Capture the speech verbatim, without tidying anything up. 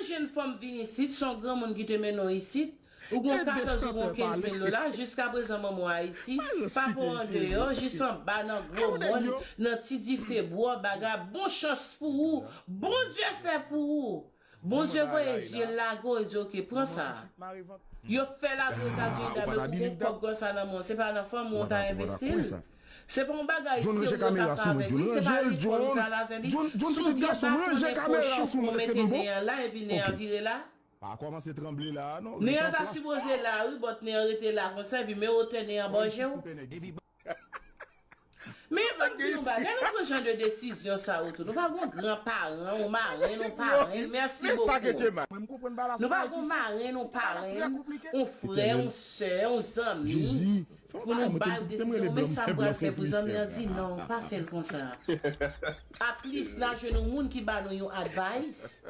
Jenn fanm vin isit, se yon granmoun ki te mennen w isit. Ou gon katòz, ou gon kenz mil dola, jiskaprezan manman w Ayiti, papa w andeyò, jis anba nan gwo mòn, nan ti dife bwa, bagay, bon chans pou ou, Bondye fè pou ou. Bondye voye zye l lage w, e di, "Oke, pran sa." Yo fè l ale Etazini, dayè pou gon kòb konsa nan men w, se pa nan fanmi w ta envesti l. Se pa yon bagay serye w ta fè avèk li, se pa lekòl ou ta al avè li. Se yon vye batonnen kwochi pou mete nen an la, epi nen an vire la. Pa kòmanse tranble la, non. Nen an ta sipoze la, wi, but nen an rete la konsa, epi men wotè nen an bò je w. Men, m ap di nou bagay, lè nou pran jan de desizyon sa yo tou, nou pa gon gran paran, yon marenn, yon parenn, mèsi bokou. Nou pa gon marenn, yon parenn, yon frè, yon sè, yon zanmi, pou nou ba yo desizyon, men sa m pral fè pou zanmi an di, "Non, pa fè l konsa." At least, n a jwenn yon moun ki ba nou yon advice.